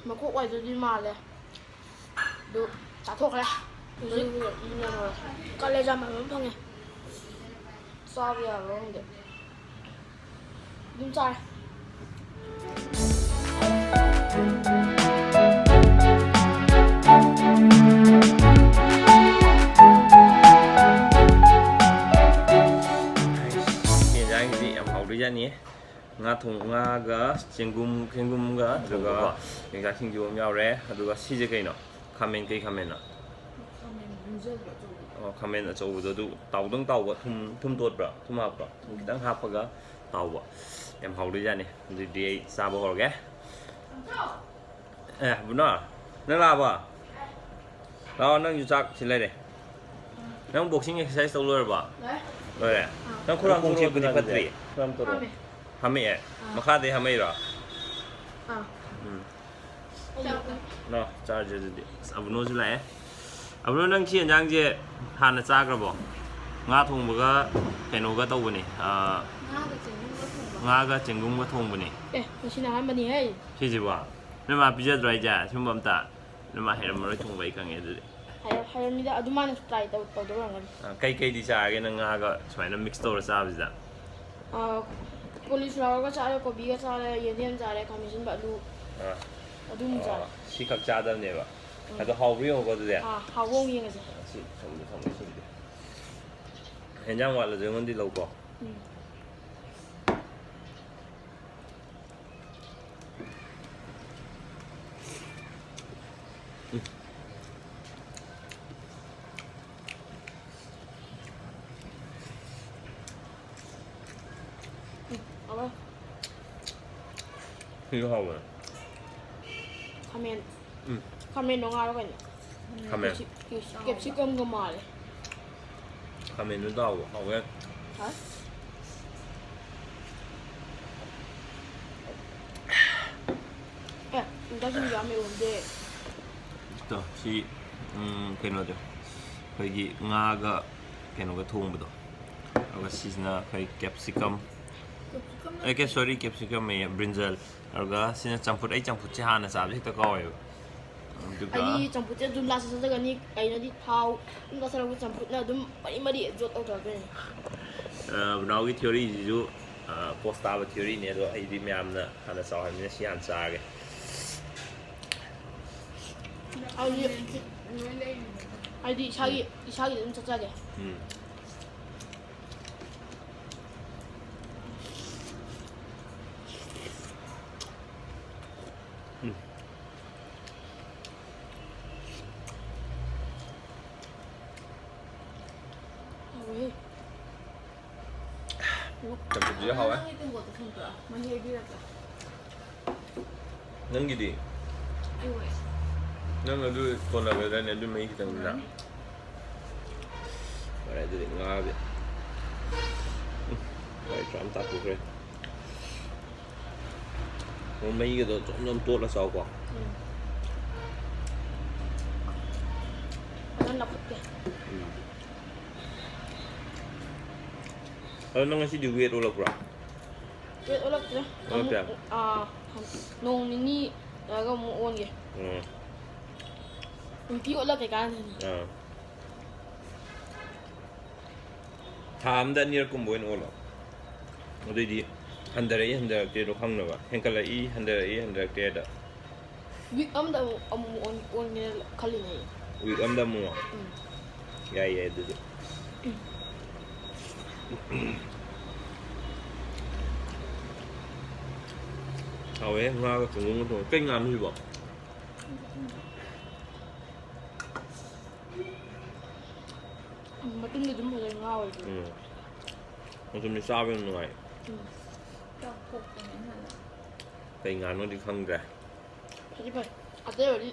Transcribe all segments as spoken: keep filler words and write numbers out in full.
ꯃꯀꯣꯛ ꯋꯥꯏꯗꯨꯗꯤ ꯃꯥꯜꯂꯦ꯫ ꯑꯗꯨ ꯆꯥꯊꯣꯛꯈ꯭ꯔꯦ꯫ ꯍꯧꯖꯤꯛ ꯀꯂꯦꯖꯥ ꯃꯥꯟꯕ ꯑꯃ ꯐꯪꯉꯦ꯫ ꯆꯥꯕ ꯌꯥꯕ꯭ꯔꯥ ꯈꯪꯗꯦ꯫ ꯑꯗꯨꯝ ꯆꯥꯔꯦ꯫ ꯁꯤ ꯌꯦꯟꯖꯥꯡꯁꯤꯗꯤ ꯌꯥꯝ ꯍꯥꯎꯗꯣꯏꯖꯥꯠꯅꯤ꯫ ꯉꯥ ꯊꯣꯡ, ꯉꯥꯒ ꯆꯦꯡꯒꯨꯝ, ꯆꯦꯡꯒꯨꯝꯒ, ꯑꯗꯨꯒ ꯊꯣꯡꯕꯀꯣ꯫ ꯌꯣꯡꯆꯥꯛ ꯁꯤꯡꯖꯨ ꯑꯃ ꯌꯥꯎꯔꯦ꯫ ꯑꯗꯨꯒ ꯁꯤꯁꯦ ꯀꯩꯅꯣ? ꯈꯥꯃꯦꯟ, ꯀꯩ ꯈꯥꯃꯦꯟꯅꯣ? ꯈꯥꯃꯦꯟ ꯌꯨꯝꯖꯜꯗꯣ ꯑꯆꯧꯕꯗꯣ꯫ ꯑꯣ, ꯈꯥꯃꯦꯟ ꯑꯆꯧꯕꯗꯣ꯫ ꯑꯗꯨ ꯇꯥꯎꯗꯪ ꯇꯥꯎꯕ, ꯊꯨꯝ, ꯊꯨꯝ ꯇꯣꯠꯄ꯭ꯔꯥ? ꯊꯨꯝ ꯍꯥꯞꯄ꯭ꯔꯥ? ꯊꯨꯝ ꯈꯤꯇꯪ ꯍꯥꯞꯄꯒ ꯇꯥꯎꯕ꯫ ꯌꯥꯝ ꯍꯥꯎꯗꯣꯏꯖꯥꯠꯅꯤ꯫ ꯑꯗꯨꯗꯤ ꯑꯩ ꯆꯥꯕ ꯍꯧꯔꯒꯦ꯫ ꯑꯦ, ꯕꯨꯅꯣ, ꯅꯪ ꯂꯥꯛꯑꯕꯣ? ꯂꯥꯛꯑꯣ, ꯅꯪꯁꯨ ꯆꯥꯛ ꯁꯤ ꯂꯩꯔꯦ꯫ ꯅꯪ boxing exercise ꯇꯧ ꯂꯣꯏꯔꯕꯣ? ꯂꯣꯏꯔꯦ꯫ ꯂꯣꯏꯔꯦ? ꯑꯥ꯫ ꯅꯪ ꯈꯨꯔꯥꯝ ꯅꯪ ꯈꯣꯡ ꯇꯣꯔꯛꯑꯣ ꯇꯦꯛꯄꯗꯤ ꯑꯗꯨꯗꯤ꯫ ꯐꯠꯇ꯭ꯔꯤ? ꯈꯨꯔꯥꯝ ꯇꯣꯔꯛꯑꯣ꯫ ꯍꯥꯝꯃꯦ꯫ ꯍꯥꯝꯃꯛꯑꯦ? ꯑꯥ꯫ ꯃꯈꯥꯗꯩ ꯍꯥꯝꯃꯛꯏꯔꯣ? ꯑꯥ꯫ ꯎꯝ꯫ ꯅꯣ, ꯆꯥꯔꯁꯦ ꯑꯗꯨꯗꯤ꯫ ꯑꯁ, ꯑꯕꯨꯅꯣꯁꯨ ꯂꯥꯛꯑꯦ꯫ ꯑꯕꯨꯅꯣ, ꯅꯪ ꯁꯤ ꯌꯦꯟꯖꯥꯡꯁꯦ ꯍꯥꯟꯅ ꯆꯥꯈ꯭ꯔꯕꯣ? ꯉꯥ ꯊꯣꯡꯕꯒ ꯀꯩꯅꯣꯒ ꯇꯧꯕꯅꯦ꯫ ꯑꯥ, ꯉꯥꯒ ꯆꯦꯡꯒꯨꯝꯒ ꯊꯣꯡꯕ꯫ ꯉꯥꯒ ꯆꯦꯡꯒꯨꯝꯒ ꯊꯣꯡꯕꯅꯦ꯫ ꯑꯦ, ꯉꯁꯤꯅ ꯑꯍꯥꯟꯕꯅꯤꯍꯦ꯫ ꯁꯤꯁꯤꯕꯣ? ꯅꯣꯏ ꯃꯥ ꯄꯤꯖꯗ꯭ꯔꯣ ꯍꯥꯏꯁꯦ? ꯁꯤꯒꯨꯝꯕ ꯑꯝꯇ? ꯅꯣꯏ ꯃꯥ ꯍꯩꯔꯝꯃꯔꯣꯏ ꯊꯣꯡꯕ, ꯑꯩ ꯈꯪꯉꯦ ꯑꯗꯨꯗꯤ꯫ ꯍꯩꯔ-, ꯍꯩꯔꯝꯅꯤꯗ, ꯑꯗꯨ ꯃꯥꯅ try ꯇꯧ-, ꯇꯧꯗꯧ ꯑꯣꯏꯔꯝꯒꯅꯤ꯫ ꯑꯥ, ꯀꯩ ꯀꯩꯗꯤ ꯆꯥꯔꯒꯦ ꯅꯪ ꯉꯥꯒ ꯁꯨꯃꯥꯏꯅ mix ꯇꯧꯔ ꯆꯥꯕꯁꯤꯗ? ꯑꯥ, cauliflowerꯒ ꯆꯥꯔꯦ, ꯀꯣꯕꯤꯒ ꯆꯥꯔꯦ, ꯌꯦꯟꯗꯦꯝ ꯆꯥꯔꯦ, ꯈꯥꯃꯦꯟ ꯑꯁꯤꯟꯕ, ꯑꯂꯨ꯫ ꯑꯥ꯫ ꯑꯗꯨꯝ ꯑꯣ, ꯆꯥꯔꯦ꯫ ꯁꯤꯈꯛ ꯆꯥꯗꯕꯅꯦꯕ꯫ ꯎꯝ꯫ ꯑꯗꯣ ꯍꯥꯎꯕ꯭ꯔꯥ ꯌꯦꯡꯉꯨꯀꯣ ꯑꯗꯨꯗꯤ꯫ ꯑꯥ, ꯍꯥꯎꯕ ꯑꯃꯨꯛ ꯌꯦꯡꯉꯁꯦ꯫ ꯑꯥ, ꯁꯤ ꯊꯝꯒꯦ, ꯊꯝꯒꯦ, ꯁꯤꯗꯤ꯫ ꯍꯦꯟꯖꯥꯡ ꯋꯥꯠꯂꯁꯨ ꯑꯩꯉꯣꯟꯗ ꯂꯧꯀꯣ꯫ ꯎꯝ꯫ ꯎꯝ꯫ ꯎꯝ, ꯍꯥꯎꯋꯦ꯫ ꯁꯤꯁꯨ ꯍꯥꯎꯕꯅꯦ꯫ ꯈꯥꯃꯦꯟ꯫ ꯎꯝ꯫ ꯈꯥꯃꯦꯟꯗꯣ ꯉꯥꯔꯣ ꯀꯩꯅꯣ? ꯈꯥꯃꯦꯟ꯫ ꯀꯦꯞꯁꯤ-, ꯀꯦꯞꯁꯤ-, capsicumꯒ ꯃꯥꯜꯂꯦ꯫ ꯈꯥꯃꯦꯟꯗꯨ ꯇꯥꯎꯕ ꯍꯥꯎꯋꯦ꯫ ꯍꯥ? ꯑꯦ, ꯌꯣꯡꯆꯥꯛ ꯁꯤꯡꯖꯨ ꯌꯥꯝ ꯌꯧꯔꯝꯗꯦ꯫ ꯇꯣ, ꯁꯤ, ꯎꯝ, ꯀꯩꯅꯣꯗꯣ, ꯑꯩꯈꯣꯏꯒꯤ ꯉꯥꯒ ꯀꯩꯅꯣꯒ ꯊꯣꯡꯕꯗꯣ, ꯑꯗꯨꯒ ꯁꯤꯁꯤꯅ ꯑꯩꯈꯣꯏ capsicum, ꯑꯦ, ꯀꯦ, ꯁꯣꯔꯤ, ꯀꯦꯞꯁꯤꯀꯝ ꯑꯦ, ꯕ꯭ꯔꯤꯟꯖꯜ꯫ ꯑꯗꯨꯒ ꯁꯤꯅ ꯆꯝꯐꯨꯠ꯫ ꯑꯩ ꯆꯝꯐꯨꯠꯁꯦ ꯍꯥꯟꯅ ꯆꯥꯕꯁꯦ ꯍꯦꯛꯇ ꯀꯥꯎꯋꯦꯕ꯫ ꯑꯗꯨꯒ ꯑꯩꯗꯤ ꯆꯝꯐꯨꯠꯁꯦ ꯑꯗꯨꯝ ꯂꯥꯁꯇ ꯆꯥꯖꯒꯅꯤ꯫ ꯀꯩꯅꯣꯗꯤ ꯊꯥꯎ ꯑꯗꯨꯝ ꯆꯥꯁꯤꯜꯂꯛꯄ ꯆꯝꯐꯨꯠꯅ ꯑꯗꯨꯝ ꯃꯔꯤ ꯃꯔꯤ ꯖꯣꯠ ꯇꯧꯊꯔꯛꯇꯣꯏꯅꯦ꯫ ꯑ, ꯕ꯭ꯔꯥꯎꯒꯤ ꯊꯤꯑꯣꯔꯤꯁꯤꯁꯨ, ꯑ, ꯄꯣꯁ ꯇꯥꯕ ꯊꯤꯑꯣꯔꯤꯅꯦ, ꯑꯗꯣ ꯑꯩꯗꯤ ꯃꯌꯥꯝꯅ ꯍꯥꯟꯅ ꯆꯥꯎ ꯍꯥꯏꯕꯅꯤꯅ ꯁꯤ ꯍꯥꯟꯅ ꯆꯥꯔꯒꯦ꯫ ꯍꯥꯏꯗꯤ, ꯍꯥꯏꯗꯤ ꯏꯁꯥꯒꯤ, ꯎꯝ꯫ ꯏꯁꯥꯒꯤ ꯑꯗꯨꯝ ꯆꯠꯆꯒꯦ꯫ ꯎꯝ꯫ ꯎꯝ꯫ ꯍꯥꯎꯋꯦ꯫ ꯆꯝꯐꯨꯠꯁꯤꯁꯨ ꯍꯥꯎꯋꯦ꯫ ꯅꯪꯒꯤ ꯇꯦꯡꯀꯣꯠꯇꯣ ꯁꯨꯝ ꯄꯤꯔꯛꯑꯣ꯫ ꯃꯍꯤ ꯍꯩꯕꯤꯔꯛꯀꯦ꯫ ꯅꯪꯒꯤꯗꯤ? ꯑꯩ ꯑꯣꯏ꯫ ꯅꯪ ꯑꯗꯨ ꯀꯣꯟꯅꯒꯗ꯭ꯔꯅꯦ, ꯑꯗꯨ ꯃꯍꯤ ꯈꯤꯇꯪꯗꯨꯅ? ꯀꯣꯟꯅꯅꯤ꯫ ꯐꯔꯦ, ꯑꯗꯨꯗꯤ ꯉꯥꯗꯤ꯫ ꯎꯝ, ꯍꯣꯏ, ꯆꯥꯝ ꯇꯥꯊꯣꯛꯈ꯭ꯔꯦ꯫ ꯑꯣ, ꯃꯍꯤꯒꯗꯣ ꯖꯣꯝ ꯖꯣꯝ ꯇꯣꯠꯂ ꯆꯥꯎꯀꯣ꯫ ꯎꯝ꯫ ꯐꯖꯅ ꯂꯧꯈꯠꯀꯦ꯫ ꯎꯝ꯫ ꯑꯗꯣ ꯅꯪ ꯉꯁꯤꯗꯤ ꯋꯦꯠ ꯑꯣꯜꯂꯛꯄ꯭ꯔꯣ? ꯋꯦꯠ ꯑꯣꯜꯂꯛꯇ꯭ꯔꯦ꯫ ꯑꯣꯜꯂꯛꯇ꯭ꯔꯦ? ꯑꯃꯨꯛ, ꯑꯥ, ꯅꯣꯡ ꯅꯤꯅꯤ ꯂꯩꯔꯒ ꯑꯃꯨꯛ ꯑꯣꯟꯒꯦ꯫ ꯎꯝ꯫ ꯅꯨꯡꯇꯤ ꯑꯣꯜꯂꯛꯀꯦ ꯀꯥꯟꯗꯅꯤ꯫ ꯑꯥ꯫ ꯊꯥ ꯑꯝꯗ ꯑꯅꯤꯔꯛꯀꯨꯝꯕ ꯑꯣꯏꯅ ꯑꯣꯜꯂꯣ꯫ ꯑꯗꯨꯑꯣꯏꯗꯤ ꯍꯟꯊꯔꯛꯏ ꯍꯟꯊꯔꯛꯇꯦꯗꯣ ꯈꯪꯅꯕ꯫ ꯍꯦꯟꯀꯠꯂꯛꯏ, ꯍꯟꯊꯔꯛꯏ ꯍꯟꯊꯔꯛꯇꯦꯗ꯫ ꯋꯤꯛ ꯑꯝꯗ ꯑꯃꯨꯛ, ꯑꯃꯨꯛ ꯑꯣꯟ-, ꯑꯣꯟꯒꯦꯅ ꯈꯜꯂꯤꯅꯦ ꯑꯩ꯫ ꯋꯤꯛ ꯑꯝꯗ ꯑꯃꯨꯛ? ꯎꯝ꯫ ꯌꯥꯏ, ꯌꯥꯏ, ꯑꯗꯨꯁꯨ꯫ ꯎꯝ꯫ ꯍꯥꯎꯋꯦ, ꯉꯥꯒ ꯆꯤꯡꯒꯨꯝꯒ ꯊꯣꯡꯉꯦ꯫ ꯀꯩ ꯉꯥꯅꯣ ꯁꯤꯕꯣ? ꯎꯝ, ꯃꯇꯨꯝꯗꯤ ꯑꯗꯨꯝ ꯐꯖꯅ ꯉꯥꯎꯋꯦ ꯑꯗꯨ꯫ ꯎꯝ꯫ ꯃꯇꯨꯝꯗꯤ ꯆꯥꯕ ꯌꯥꯝ ꯅꯨꯡꯉꯥꯏ꯫ ꯎꯝ꯫ ꯆꯥꯛ ꯊꯣꯛꯄꯅꯦ ꯍꯥꯟꯅ꯫ ꯀꯩ ꯉꯥꯅꯣꯗꯤ ꯈꯪꯗ꯭ꯔꯦ꯫ ꯐꯗꯤ ꯐꯩ꯫ ꯑꯇꯩ ꯑꯣꯏꯔꯗꯤ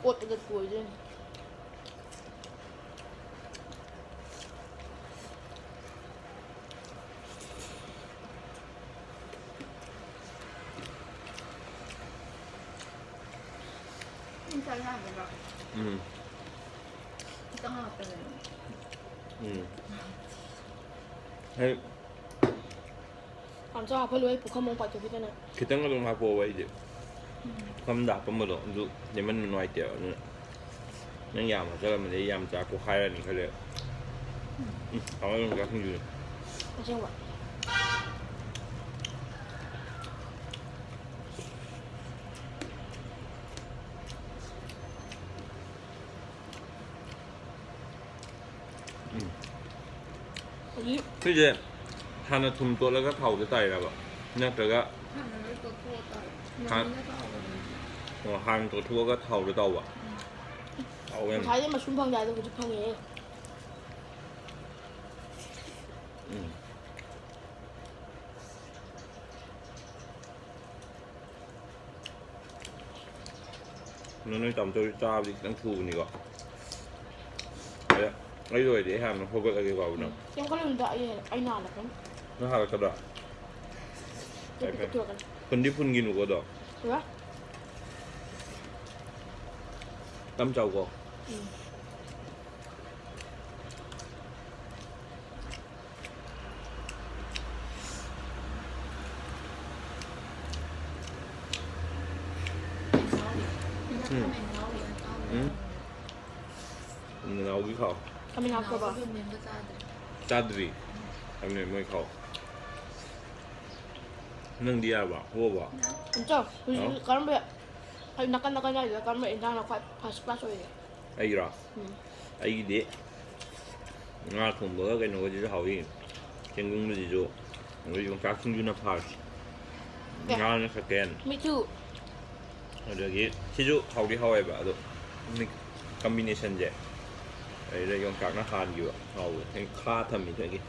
ꯀꯣꯠꯄꯗ ꯇꯣꯏꯗꯣꯏꯅꯤ꯫ ꯎꯝ꯫ ꯈꯤꯇꯪ ꯍꯥꯞꯄꯅꯦ꯫ ꯎꯝ꯫ ꯍꯥꯏꯗꯤ, ꯄꯥꯝꯖ ꯍꯥꯞꯍꯜꯂꯣꯏ, ꯄꯨꯈꯝ ꯑꯃꯨꯛ ꯄꯥꯏꯊꯣꯛꯈꯤꯗꯅ꯫ ꯈꯤꯇꯪ ꯑꯗꯨꯝ ꯍꯥꯞꯄꯛꯑꯣ, ꯑꯩꯗꯤ ꯄꯨꯈꯝꯗ ꯍꯥꯞꯄꯝꯕꯗꯣ ꯑꯗꯨ ꯂꯦꯝꯍꯟꯕ ꯅꯨꯡꯉꯥꯏꯇꯦꯕ, ꯑꯗꯨꯅ ꯅꯪ ꯌꯥꯝ ꯍꯥꯞꯆꯜꯂꯝꯃꯗꯤ ꯑꯩ ꯌꯥꯝ ꯆꯥ ꯄꯣꯛꯈꯥꯏꯔꯅꯤ ꯈꯜꯂꯦ꯫ ꯎꯝ, ꯍꯥꯎꯋꯦ ꯑꯗꯨꯝ ꯆꯥꯁꯤꯟꯈꯤꯕꯅꯦ꯫ ꯑꯁꯦꯡꯕ꯫ ꯎꯝ꯫ ꯍꯧꯖꯤꯛ ꯁꯤꯁꯦ ꯍꯥꯟꯅ ꯊꯨꯝ ꯇꯣꯠꯂꯒ ꯊꯥꯎꯗ ꯇꯥꯏꯔꯕ? ꯅꯠꯇ꯭ꯔꯒ ꯍꯥꯟꯅ ꯂꯣꯏ ꯇꯣꯠꯊꯣꯛꯑ ꯇꯥꯏ꯫ ꯍꯥꯟ-, ꯃꯦꯒꯤꯅ ꯇꯥꯎꯕꯅꯦ꯫ ꯑꯣ, ꯍꯥꯟꯅ ꯇꯣꯠꯊꯣꯛꯑꯒ ꯊꯥꯎꯗ ꯇꯥꯎꯕ? ꯎꯝ꯫ ꯍꯥꯎꯋꯦ ꯌꯥꯝ꯫ ꯉꯁꯥꯏꯗꯤ ꯃꯁꯔꯨꯝ ꯐꯪꯗꯦ ꯍꯥꯏꯗꯣ ꯍꯧꯖꯤꯛ ꯐꯪꯉꯦꯍꯦ꯫ ꯎꯝ꯫ ꯑꯗꯣ ꯅꯣꯏ ꯇꯥꯃꯣꯆꯧꯗꯤ ꯆꯥꯕꯗꯤ ꯈꯤꯇꯪ ꯊꯨꯕꯅꯤꯀꯣ꯫ ꯑꯗ ꯑꯩ ꯑꯣꯏꯔꯗꯤ ꯑꯩ ꯍꯥꯟꯅ ꯍꯧꯒꯠꯂꯒꯦꯀꯣ ꯑꯗꯨꯅ꯫ ꯀꯩꯝ ꯈꯜꯂꯨꯅꯨꯗ, ꯑꯩ, ꯑꯩ ꯅꯥꯜꯂꯛꯀꯅꯤ꯫ ꯅꯪ ꯍꯥꯜꯂꯛꯀꯗ꯭ꯔꯥ? ꯐꯔꯦ, ꯐꯔꯦ꯫ ꯐꯨꯟꯗꯤ ꯐꯨꯟꯒꯤꯅꯨꯀꯣ ꯑꯗꯣ꯫ ꯄꯨꯔꯥ꯫ ꯇꯝ ꯆꯥꯎꯀꯣ꯫ ꯎꯝ꯫ ꯎꯝ꯫ ꯎꯝ꯫ ꯅꯅꯥꯎꯒꯤ ꯈꯥꯎ꯫ ꯈꯥꯃꯦꯟ ꯍꯥꯞꯈ꯭ꯔꯕꯣ? ꯆꯥꯗ꯭ꯔꯤ꯫ ꯈꯥꯃꯦꯟ ꯃꯣꯏ ꯈꯥꯎ꯫ ꯅꯪꯗꯤ ꯌꯥꯔꯕꯣ? ꯍꯣꯕꯣ? ꯏꯆꯧ, ꯍꯧꯖꯤꯛ ꯍꯥꯎ꯫ ꯀꯔꯝꯕ, ꯍꯧꯖꯤꯛ ꯅꯥꯀꯟ ꯅꯥꯀꯟ ꯌꯥꯏꯗꯨꯗ ꯀꯔꯝꯕ ꯏꯟꯖꯥꯡꯅ ꯈ꯭ꯋꯥꯏ first class ꯑꯣꯏꯒꯦ? ꯑꯩꯒꯤꯔꯣ? ꯎꯝ꯫ ꯑꯩꯒꯤꯗꯤ ꯉꯥ ꯊꯣꯡꯕꯒ ꯀꯩꯅꯣꯒꯁꯤꯁꯨ ꯍꯥꯎꯏ꯫ ꯆꯦꯡꯒꯨꯝꯒꯁꯤꯁꯨ꯫ ꯑꯗꯩ ꯌꯣꯡꯆꯥꯛ ꯁꯤꯡꯖꯨꯅ first꯫ ꯑꯦ꯫ ꯉꯥꯅ second꯫ Me too꯫ ꯑꯗꯒꯤ ꯁꯤꯁꯨ ꯍꯥꯎꯗꯤ ꯍꯥꯎꯋꯦꯕ, ꯑꯗꯣ ꯃꯤ-, combination ꯁꯦ꯫ ꯑꯗꯩꯗ ꯌꯣꯡꯆꯥꯛꯅ ꯍꯥꯟꯈꯤꯕ ꯍꯥꯎꯕ꯫ ꯑꯩ ꯈꯥ ꯊꯝꯃꯤ ꯁꯤꯗꯒꯤ꯫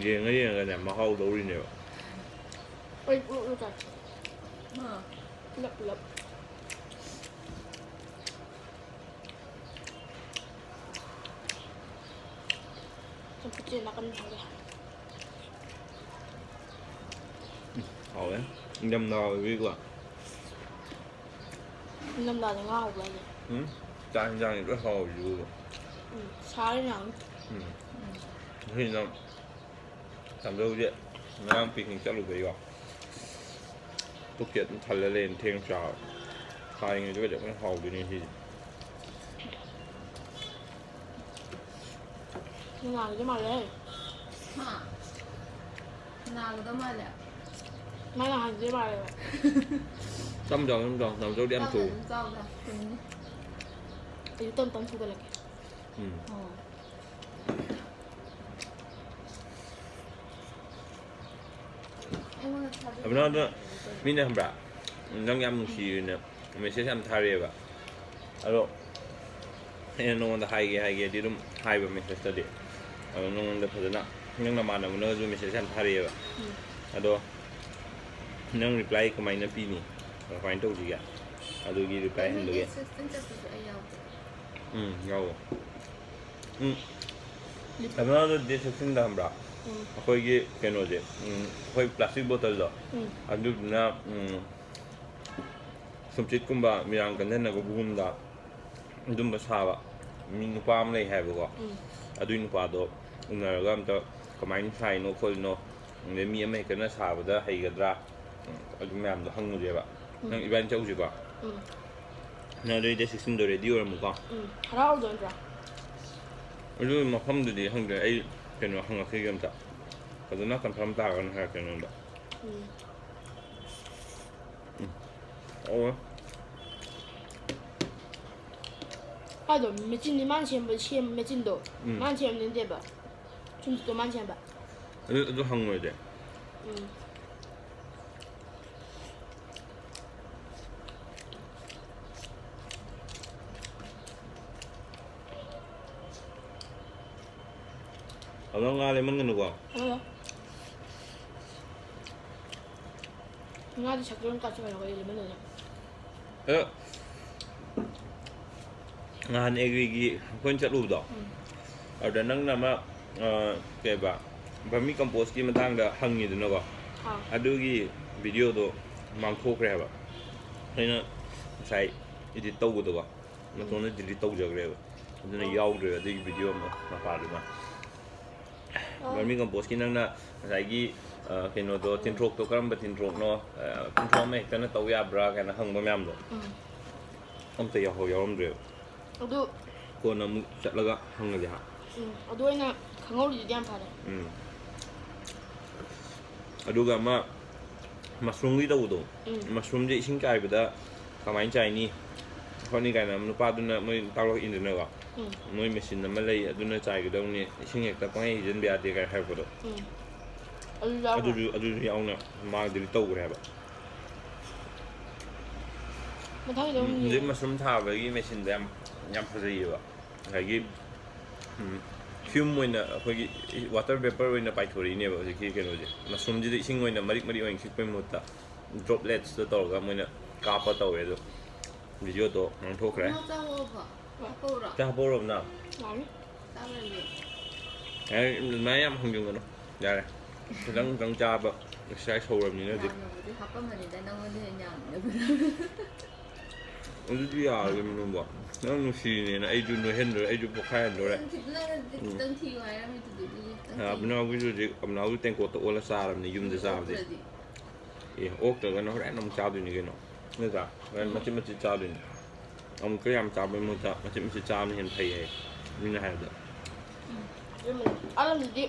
ꯌꯦꯡꯉ ꯌꯦꯡꯉꯒꯅꯦ ꯃꯍꯥꯎ ꯂꯧꯔꯤꯅꯦꯕ꯫ ꯑꯩ ꯄꯨꯂꯞ ꯄꯨꯂꯞ ꯆꯥꯏ꯫ ꯍꯥ꯫ ꯄꯨꯂꯞ ꯄꯨꯂꯞ꯫ ꯆꯝꯐꯨꯠꯁꯦ ꯅꯥꯀꯟ ꯊꯝꯒꯦ꯫ ꯍꯥꯎꯋꯦ꯫ ꯏꯪꯊꯝꯊꯥ ꯑꯣꯏꯕꯒꯤꯀꯣ꯫ ꯏꯪꯊꯝꯊꯥꯗ ꯉꯥ ꯍꯥꯎꯕ꯭ꯔꯥ ꯍꯥꯏꯁꯦ? ꯎꯝ? ꯆꯥꯛ ꯍꯦꯟꯖꯥꯡꯗꯤ ꯂꯣꯏ ꯍꯥꯎꯔꯤꯁꯤꯕꯨ꯫ ꯎꯝ, ꯁꯥꯔꯦ ꯅꯍꯥꯟ꯫ ꯎꯝ꯫ ꯉꯁꯤꯅ ꯇꯥꯃꯣꯆꯧꯁꯦ ꯉꯔꯥꯡ picnic ꯆꯠꯂꯨꯕꯩꯀꯣ꯫ ꯄꯨꯛꯁꯦ ꯑꯗꯨꯝ ꯊꯜꯂ ꯂꯩꯔꯦ, ꯊꯦꯡ ꯆꯥꯕ꯫ ꯁꯥꯔꯤꯉꯩꯗꯨꯒꯗꯤ ꯑꯃꯨꯛ ꯍꯥꯎꯗꯣꯏꯅꯦ ꯁꯤꯁꯦ꯫ ꯅꯨꯡꯉꯥꯏꯒꯗꯧ ꯃꯥꯜꯂꯦ꯫ ꯍꯥ? ꯅꯥꯒꯗꯧ ꯃꯥꯜꯂꯦ꯫ ꯃꯥꯅ ꯍꯥꯏꯖꯦ ꯃꯥꯜꯂꯦꯕ꯫ ꯆꯝ ꯆꯝ, ꯆꯝ ꯆꯝ, ꯆꯝ ꯆꯧꯗꯤ ꯌꯥꯝ ꯇꯞꯅ ꯊꯨꯏ꯫ ꯑꯗꯨꯝ ꯆꯥꯎꯗ꯫ ꯎꯝ꯫ ꯑꯩꯁꯨ ꯇꯞ ꯇꯞ ꯐꯨꯒꯠꯂꯛꯀꯦ꯫ ꯎꯝ꯫ ꯑꯣ꯫ ꯑꯩꯉꯣꯟꯗ ꯊꯥꯖꯤꯜꯂꯛꯑꯣ꯫ ꯑꯕꯤꯅꯥꯗ ꯃꯤꯅ ꯈꯪꯕ꯭ꯔꯥ? ꯅꯪ ꯌꯥꯝ ꯅꯨꯡꯁꯤꯌꯦꯅ message ꯌꯥꯝ ꯊꯥꯔꯛꯑꯦꯕ꯫ ꯑꯗꯣ ꯑꯩꯅ ꯅꯉꯣꯟꯗ ꯍꯥꯏꯒꯦ ꯍꯥꯏꯒꯦꯗꯤ ꯑꯗꯨꯝ ꯍꯥꯏꯕ messageꯇꯗꯤ꯫ ꯑꯗꯣ ꯅꯉꯣꯟꯗ ꯐꯖꯅ ꯅꯪ ꯅꯃꯥꯟꯅꯕꯅꯒꯁꯨ message ꯌꯥꯝ ꯊꯥꯔꯛꯑꯦꯕ꯫ ꯎꯝ꯫ ꯑꯗꯣ ꯅꯪ reply ꯀꯃꯥꯏꯅ ꯄꯤꯅꯤ? ꯀꯃꯥꯏꯅ ꯇꯧꯁꯤꯒꯦ? ꯑꯗꯨꯒꯤ reply ꯑꯗꯨ ꯍꯟꯕꯒꯤ꯫ Date sixteen ꯆꯠꯄꯁꯨ ꯑꯩ ꯌꯥꯎꯒꯦ꯫ ꯎꯝ, ꯌꯥꯎꯋꯣ꯫ ꯎꯝ꯫ ꯂꯤꯞ-꯫ ꯑꯕꯤꯅꯥꯗꯣ date sixteenꯗ ꯈꯪꯕ꯭ꯔꯥ? ꯎꯝ꯫ ꯑꯩꯈꯣꯏꯒꯤ ꯀꯩꯅꯣꯁꯦ, ꯎꯝ, ꯑꯩꯈꯣꯏ plastic bottleꯗꯣ, ꯎꯝ꯫ ꯑꯗꯨꯗꯨꯅ, ꯎꯝ, ꯁꯨꯝꯆꯤꯠꯀꯨꯝꯕ ꯃꯤꯔꯥꯡ ꯀꯟꯖꯟꯅꯕꯒꯨꯝꯗ ꯑꯗꯨꯝꯕ ꯁꯥꯕ ꯃꯤ ꯅꯨꯄꯥ ꯑꯃ ꯂꯩ ꯍꯥꯏꯕꯀꯣ꯫ ꯎꯝ꯫ ꯑꯗꯨꯏ ꯅꯨꯄꯥꯗꯣ ꯎꯅꯔꯒ ꯑꯝꯇ ꯀꯃꯥꯏꯅ ꯁꯥꯏꯅꯣ ꯈꯣꯠꯂꯤꯅꯣ, ꯑꯗꯩ ꯃꯤ ꯑꯃ ꯍꯦꯛꯇꯅ ꯁꯥꯕꯗ ꯍꯩꯒꯗ꯭ꯔꯥ, ꯎꯝ, ꯑꯗꯨ ꯃꯌꯥꯝꯗꯣ ꯍꯪꯉꯨꯁꯦꯕ꯫ ꯎꯝ꯫ ꯅꯪ ꯏꯕꯥꯅꯤ ꯆꯧꯁꯤꯀꯣ꯫ ꯎꯝ꯫ ꯅꯪ ꯑꯗꯨꯗꯤ date sixteenꯗꯣ ready ꯑꯣꯏꯔꯝꯃꯨꯀꯣ꯫ ꯎꯝ꯫ ꯍꯔꯥꯎꯗꯣ ꯅꯠꯇ꯭ꯔꯣ? ꯑꯗꯨ ꯃꯐꯝꯗꯨꯗꯤ ꯈꯪꯗ꯭ꯔꯦ, ꯑꯩ ꯀꯩꯅꯣ ꯍꯪꯉꯛꯈꯤꯒꯦ ꯑꯝꯇ꯫ ꯐꯖꯅ confirm ꯇꯥꯔꯒꯅ ꯍꯥꯏꯔꯛꯀꯦ ꯅꯉꯣꯟꯗ꯫ ꯎꯝ꯫ ꯎꯝ꯫ ꯑꯣ꯫ ꯀꯥꯏꯗꯣ? ꯃꯦꯆꯤꯟꯗꯤ ꯃꯥꯅ ꯁꯦꯝꯕ, ꯁꯦꯝ-, ꯃꯦꯆꯤꯟꯗꯣ? ꯎꯝ꯫ ꯃꯥꯅ ꯁꯦꯝꯕꯗꯤ ꯅꯠꯇꯦꯕ꯫ ꯁꯨꯝꯁꯤꯠꯇꯣ ꯃꯥꯅ ꯁꯦꯝꯕ꯫ ꯑꯗꯨ, ꯑꯗꯨ ꯍꯪꯉꯨꯔꯗꯤ? ꯎꯝ꯫ ꯑꯗꯣ ꯉꯥ ꯂꯩꯃꯟꯒꯅꯨꯀꯣ꯫ ꯑꯗꯣ ꯉꯥꯗꯤ ꯁꯛꯇꯣ ꯑꯗꯨꯝ ꯀꯥꯞꯁꯤꯜꯂꯒ ꯂꯩꯃꯟꯗꯅ꯫ ꯑꯗꯣ ꯅꯍꯥꯟ agriꯒꯤ ꯑꯩꯈꯣꯏꯅ ꯆꯠꯂꯨꯕꯗꯣ, ꯎꯝ꯫ ꯑꯗꯨꯗ ꯅꯪꯅ ꯑꯃ, ꯑ, ꯀꯩꯕ, vermi compostꯀꯤ ꯃꯇꯥꯡꯗ ꯍꯪꯉꯤꯗꯅꯀꯣ, ꯑꯥ꯫ ꯑꯗꯨꯒꯤ videoꯗꯣ ꯃꯥꯡꯊꯣꯛꯈ꯭ꯔꯦ ꯍꯥꯏꯕ꯫ ꯑꯩꯅ ꯉꯁꯥꯏ edit ꯇꯧꯕꯗꯀꯣ, ꯎꯝ꯫ ꯃꯇꯣꯝꯗ delete ꯇꯧꯖꯈ꯭ꯔꯦꯕ꯫ ꯑꯗꯨꯅ ꯑꯣ꯫ ꯌꯥꯎꯗ꯭ꯔꯦ ꯑꯗꯨꯒꯤ video ꯑꯃ ꯃꯄꯥꯗꯨꯃ꯫ ꯕꯔꯃꯤ ꯀꯝꯄꯣꯁꯀꯤ ꯅꯪꯅ ꯉꯁꯥꯏꯒꯤ, ꯑ, ꯀꯩꯅꯣꯗꯣ, ꯇꯤꯟꯊ꯭ꯔꯣꯛꯇꯣ ꯀꯔꯝꯕ ꯇꯤꯟꯊ꯭ꯔꯣꯛꯅꯣ, ꯑ, ꯇꯤꯟꯊ꯭ꯔꯣꯛ ꯑꯃ ꯍꯦꯛꯇꯅ ꯇꯧ ꯌꯥꯕ꯭ꯔꯥ ꯀꯥꯏꯅ ꯍꯪꯕ ꯃꯌꯥꯝꯗꯣ, ꯎꯝ꯫ ꯑꯝꯇ ꯌꯥꯎꯍꯧ-, ꯌꯥꯎꯔꯝꯗ꯭ꯔꯦꯕ꯫ ꯑꯗꯨ ꯀꯣꯟꯅ ꯑꯃꯨꯛ ꯆꯠꯂꯒ ꯍꯪꯉꯁꯦ ꯍꯥ꯫ ꯎꯝ, ꯑꯗꯨ ꯑꯣꯏꯅ ꯈꯪꯍꯧꯔꯤꯗꯨꯗꯤ ꯌꯥꯝ ꯐꯔꯦ꯫ ꯎꯝ꯫ ꯑꯗꯨꯒ ꯑꯃ ꯃꯁꯔꯨꯝꯒꯤ ꯇꯧꯕꯗꯣ, ꯎꯝ꯫ ꯃꯁꯔꯨꯝꯁꯦ ꯏꯁꯤꯡ ꯆꯥꯏꯕꯗ ꯀꯃꯥꯏꯅ ꯆꯥꯏꯅꯤ ꯈꯣꯠꯅꯤ ꯀꯥꯏꯅ ꯅꯨꯄꯥꯗꯨꯅ ꯃꯣꯏ ꯇꯥꯛꯂꯛꯏꯗꯅꯀꯣ꯫ ꯎꯝ꯫ ꯃꯣꯏ ꯃꯦꯆꯤꯟ ꯑꯃ ꯂꯩ, ꯑꯗꯨꯅ ꯆꯥꯏꯒꯗꯧꯅꯤ, ꯏꯁꯤꯡ ꯍꯦꯛꯇ ꯄꯪꯍꯩ ꯍꯩꯖꯤꯟꯕ ꯌꯥꯗꯦ ꯀꯥꯏꯅ ꯍꯥꯏꯔꯛꯄꯗꯣ꯫ ꯎꯝ꯫ ꯑꯗꯨ ꯌꯥꯎꯈ꯭ꯔꯦ꯫ ꯑꯗꯨꯁꯨ, ꯑꯗꯨꯁꯨ ꯌꯥꯎꯅ ꯃꯥ ꯗꯤꯂꯤꯠ ꯇꯧꯈ꯭ꯔꯦ ꯍꯥꯏꯕ꯫ ꯃꯊꯪꯒꯤꯗꯣ ꯑꯃꯨꯛ ꯎꯝ, ꯍꯧꯖꯤꯛ ꯌꯦꯡꯉꯣ꯫ ꯃꯁꯔꯨꯝ ꯊꯥꯕꯒꯤ ꯃꯦꯆꯤꯟꯗꯣ ꯌꯥꯝ, ꯌꯥꯝ ꯐꯖꯩꯌꯦꯕ꯫ ꯉꯁꯥꯏꯒꯤ, ꯎꯝ, ꯐ꯭ꯌꯨꯝ ꯑꯣꯏꯅ ꯑꯩꯈꯣꯏꯒꯤ ꯋꯥꯇꯔ ꯚꯦꯄꯔ ꯑꯣꯏꯅ ꯄꯥꯏꯊꯣꯔꯛꯏꯅꯦꯕ ꯍꯧꯖꯤꯛꯀꯤ ꯀꯩꯅꯣꯁꯦ꯫ ꯃꯁꯔꯨꯝꯁꯤꯗ ꯏꯁꯤꯡ ꯑꯣꯏꯅ ꯃꯔꯤꯛ ꯃꯔꯤꯛ ꯑꯣꯏꯅ ꯈꯤꯛꯄꯩ ꯃꯍꯨꯠꯇ ꯗ꯭ꯔꯣꯞꯂꯦꯠꯁꯇ ꯇꯧꯔꯒ ꯃꯣꯏꯅ ꯀꯥꯞꯄ ꯇꯧꯋꯦ꯫ ꯑꯗꯣ ꯚꯤꯗꯤꯑꯣꯗꯣ ꯉꯥꯡꯊꯣꯛꯈ꯭ꯔꯦ꯫ ꯉꯥ ꯆꯥꯎꯑꯣꯕ꯫ ꯍꯥꯞꯄꯛꯎꯔꯣ? ꯆꯥ ꯍꯥꯞꯄꯧꯔꯕ ꯅꯪ? ꯌꯥꯅꯤ꯫ ꯆꯥꯕ ꯂꯣꯏꯔꯦ꯫ ꯌꯥꯔꯦ, ꯑꯗꯨꯃꯥꯏꯅ ꯌꯥꯝ ꯍꯪꯖꯤꯟꯒꯅꯨ꯫ ꯌꯥꯔꯦ꯫ ꯈꯤꯇꯪ ꯈꯤꯇꯪ ꯆꯥꯕ ꯑꯦꯛꯁꯔꯁꯥꯏꯁ ꯍꯧꯔꯕꯅꯤꯅ ꯍꯧꯖꯤꯛ꯫ ꯌꯥꯝꯅꯕꯨꯗꯤ ꯍꯥꯞꯄꯝꯃꯅꯤꯗ, ꯅꯪꯉꯣꯟꯗ ꯍꯦꯟꯅ ꯌꯥꯝꯅ꯫ ꯑꯗꯨꯗꯤ ꯌꯥꯔꯣꯏ ꯅꯪꯕꯣ꯫ ꯅꯪ ꯅꯨꯡꯁꯤꯔꯤꯅꯦꯅ ꯑꯩꯁꯨ ꯅꯣꯏꯍꯟꯗꯣꯔꯦ, ꯑꯩꯁꯨ ꯄꯣꯛꯈꯥꯏꯍꯟꯗꯣꯔꯦ꯫ ꯅꯪ ꯈꯤꯇꯪ, ꯅꯪ ꯎꯝ꯫ ꯈꯤꯇꯪ ꯊꯤꯌꯨ ꯍꯥꯏꯔꯝꯃꯤꯗꯨꯗꯤ, ꯑꯗꯨꯗꯤ ꯈꯤꯇꯪ ꯑ, ꯊꯤꯌꯨ꯫ ꯑꯕꯤꯅꯥꯎꯒꯤꯁꯨ ꯍꯧꯖꯤꯛ, ꯑꯕꯤꯅꯥꯎꯒꯤ ꯇꯦꯡꯀꯣꯠꯇ ꯑꯣꯜꯂ ꯆꯥꯔꯕꯅꯤ ꯌꯨꯝꯗ ꯆꯥꯕꯗꯤ꯫ ꯑꯣꯛꯇ꯭ꯔꯗꯤ꯫ ꯑꯦ, ꯑꯣꯛꯇ꯭ꯔꯒꯅ ꯍꯣꯔꯦꯟ ꯑꯃꯨꯛ ꯆꯥꯗꯣꯏꯅꯤ ꯀꯩꯅꯣ꯫ ꯅꯠꯇ꯭ꯔꯥ? ꯍꯣꯔꯦꯟ ꯎꯝ꯫ ꯃꯆꯤꯠ ꯃꯆꯤꯠ ꯆꯥꯗꯣꯏꯅꯤ꯫ ꯑꯃꯨꯛꯀ ꯌꯥꯝ ꯆꯥꯕꯩ ꯃꯍꯨꯠꯇ ꯃꯆꯤꯠ ꯃꯆꯤꯠ ꯆꯥꯕꯅ ꯍꯦꯟꯅ ꯐꯩ ꯍꯥꯏ, ꯃꯤꯅ ꯍꯥꯏꯕꯗ꯫ ꯎꯝ꯫ ꯑꯗꯨꯝꯕꯅꯤ꯫ ꯑꯂꯝꯗꯗꯤ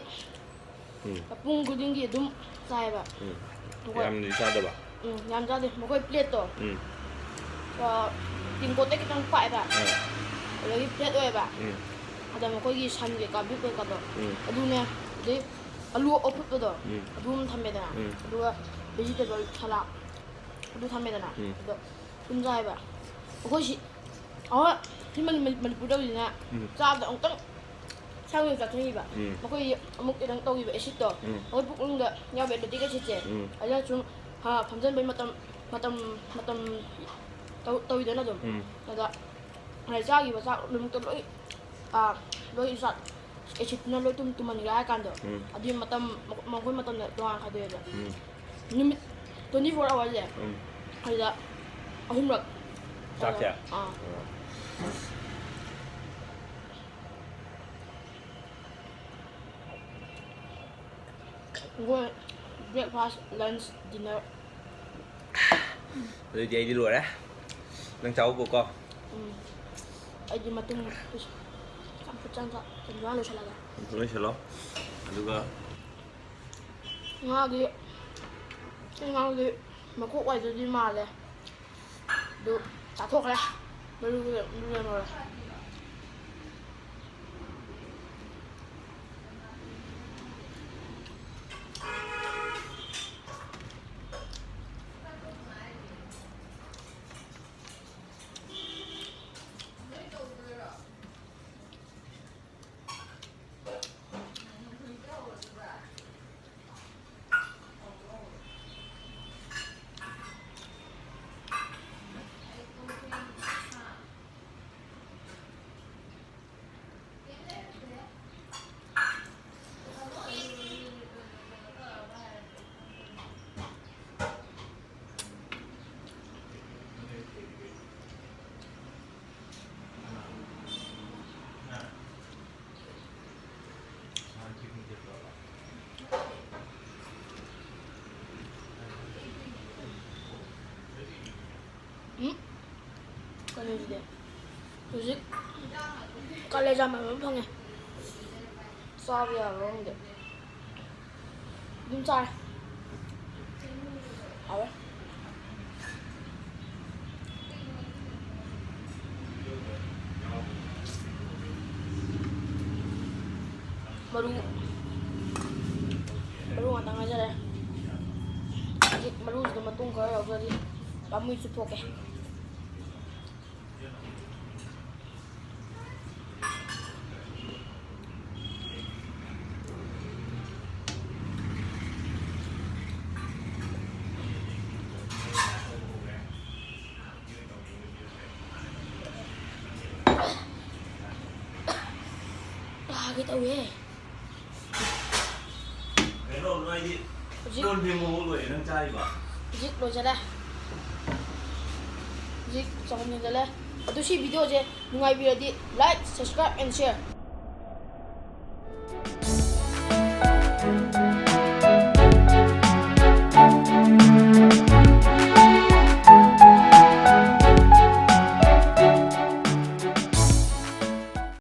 ꯎꯝ꯫ ꯄꯨꯡ ꯈꯨꯗꯤꯡꯒꯤ ꯑꯗꯨꯝ ꯆꯥꯏꯌꯦꯕ꯫ ꯎꯝ꯫ ꯃꯈꯣꯏ ꯌꯥꯝꯅꯗꯤ ꯆꯥꯗꯕ? ꯎꯝ, ꯌꯥꯝ ꯆꯥꯗꯦ꯫ ꯃꯈꯣꯏ ꯄ꯭ꯂꯦꯠꯇꯣ, ꯎꯝ꯫ ꯑ, ꯇꯦꯡꯀꯣꯠꯇ ꯈꯤꯇꯪ ꯄꯥꯛꯑꯦꯕ꯫ ꯑꯥ꯫ ꯑꯗꯒꯤ ꯐ꯭ꯂꯦꯠ ꯑꯣꯏꯌꯦꯕ꯫ ꯎꯝ꯫ ꯑꯗ ꯃꯈꯣꯏꯒꯤ ꯁꯟ ꯀꯩꯀꯥ, ꯕꯤꯐ ꯀꯩꯀꯥꯗꯣ, ꯎꯝ꯫ ꯑꯗꯨꯅꯦ, ꯑꯗꯩ ꯑꯂꯨ ꯑꯐꯨꯠꯄꯗꯣ, ꯎꯝ꯫ ꯑꯗꯨ ꯑꯃ ꯊꯝꯃꯦꯗꯅ, ꯎꯝ꯫ ꯑꯗꯨꯒ ꯚꯦꯖꯤꯇꯦꯕꯜ ꯁꯂꯥꯗ ꯑꯗꯨ ꯊꯝꯃꯦꯗꯅ, ꯎꯝ꯫ ꯑꯗꯣ ꯑꯗꯨꯝ ꯆꯥꯏꯌꯦꯕ꯫ ꯑꯩꯈꯣꯏ ꯁꯤ, ꯑꯍꯣꯏ, ꯁꯤ ꯃꯅꯤ-, ꯃꯅꯤ-, ꯃꯅꯤꯄꯨꯔꯗ ꯍꯧꯖꯤꯛꯅꯦ, ꯎꯝ꯫ ꯆꯥꯕꯗ ꯑꯃꯨꯛꯇꯪ ꯏꯁꯥ ꯏꯇꯣꯝ ꯆꯥꯁꯤꯟꯈꯤꯕ꯫ ꯎꯝ꯫ ꯃꯈꯣꯏꯗꯤ ꯑꯃꯨꯛ ꯀꯩꯅꯣ ꯇꯧꯈꯤꯕ ꯑꯦꯁꯤꯠꯇꯣ꯫ ꯎꯝ꯫ ꯑꯩꯈꯣꯏ ꯄꯨꯛ ꯃꯅꯨꯡꯗ ꯌꯥꯎꯕ ꯂꯦꯛꯇꯤꯛ ꯑꯦꯁꯤꯠꯁꯦ꯫ ꯎꯝ꯫ ꯑꯗꯨꯅ ꯁꯨꯝ ꯐ-, ꯐꯝꯖꯤꯟꯕꯩ ꯃꯇꯝ, ꯃꯇꯝ, ꯃꯇꯝ ꯇꯧ-, ꯇꯧꯋꯤꯗꯅ ꯑꯗꯨꯝ꯫ ꯎꯝ꯫ ꯑꯗ ꯉꯁꯥꯏ ꯆꯥꯈꯤꯕ ꯆꯥꯛ ꯅꯨꯃꯤꯠꯇꯣ ꯂꯣꯏ, ꯑꯥ, ꯂꯣꯏ ꯆꯥꯛ ꯑꯦꯁꯤꯠꯇꯨꯅ ꯂꯣꯏ ꯇꯨꯝ-, ꯇꯨꯝꯍꯟꯈ꯭ꯔꯦ ꯍꯥꯏ ꯀꯥꯟꯗꯣ꯫ ꯎꯝ꯫ ꯑꯗꯨꯒꯤ ꯃꯇꯝ ꯃꯈꯣꯏ ꯃꯇꯝꯗ ꯇꯣꯉꯥꯟꯅ ꯈꯥꯏꯗꯣꯛꯑꯦꯕ꯫ ꯎꯝ꯫ ꯅꯨꯃꯤꯠ twenty four hourꯁꯦ꯫ ꯎꯝ꯫ ꯑꯗꯨꯗ ꯑꯍꯨꯝꯔꯛ꯫ ꯆꯥꯛꯁꯦ? ꯑꯥ꯫ ꯑꯣ꯫ ꯑꯩꯈꯣꯏ breakfast, lunch, dinner. ꯑꯗꯨꯗꯤ ꯑꯩꯗꯤ ꯂꯣꯏꯔꯦ꯫ ꯅꯪ ꯆꯥꯎꯕꯀꯣ꯫ ꯎꯝ꯫ ꯑꯩꯗꯤ ꯃꯇꯨꯡ ꯆꯝꯐꯨꯠ ꯆꯪꯒ ꯆꯝꯐꯨꯠ ꯂꯣꯏꯁꯤꯜꯂꯒꯦ꯫ ꯑꯗꯨ ꯂꯣꯏꯁꯤꯜꯂꯣ꯫ ꯑꯗꯨꯒ ꯉꯥꯗꯤ, ꯁꯤ ꯉꯥꯗꯤ ꯃꯀꯣꯛ ꯋꯥꯏꯗꯨꯗꯤ ꯃꯥꯜꯂꯦ꯫ ꯑꯗꯨ ꯆꯥꯊꯣꯛꯈ꯭ꯔꯦ꯫ ꯃꯔꯨ, ꯃꯔꯨ ꯂꯣꯏ ꯂꯣꯏꯔꯦ꯫ ꯎꯝ? ꯀꯔꯤꯒꯤ? ꯍꯧꯖꯤꯛ ꯀꯥꯂꯦꯖꯥ ꯃꯌꯥꯝ ꯑꯃ ꯐꯪꯉꯦ꯫ ꯆꯥꯕ ꯌꯥꯕ꯭ꯔꯥ ꯈꯪꯗꯦ꯫ ꯑꯗꯨꯝ ꯆꯥꯔꯦ꯫ ꯍꯥꯎꯋꯦ꯫ ꯃꯔꯨ, ꯃꯔꯨ ꯉꯥꯛꯇ ꯉꯥꯏꯖꯔꯦ꯫ ꯍꯧꯖꯤꯛ ꯃꯔꯨꯁꯤꯗ ꯃꯇꯣꯡ ꯈꯔ ꯌꯥꯎꯖꯔꯤ꯫ ꯄꯥꯝꯃꯨꯏ ꯆꯨꯞꯊꯣꯛꯀꯦ꯫ ꯇꯥꯒꯦ ꯇꯧꯋꯦ꯫ ꯀꯩꯅꯣ, ꯅꯣꯏꯗꯤ ꯍꯧꯖꯤꯛ ꯀꯣꯟ ꯐꯦꯡꯕ ꯐꯥꯎ ꯂꯣꯏꯔꯦ, ꯅꯪ ꯆꯥꯔꯤꯕ? ꯍꯧꯖꯤꯛ ꯂꯣꯏꯖꯔꯦ꯫ ꯍꯧꯖꯤꯛ ꯆꯍꯨꯝ ꯍꯦꯟꯖꯜꯂꯦ꯫ ꯑꯗꯨ ꯁꯤ video say ꯅꯨꯡꯉꯥꯏꯕꯤꯔꯗꯤ like, subscribe and share꯫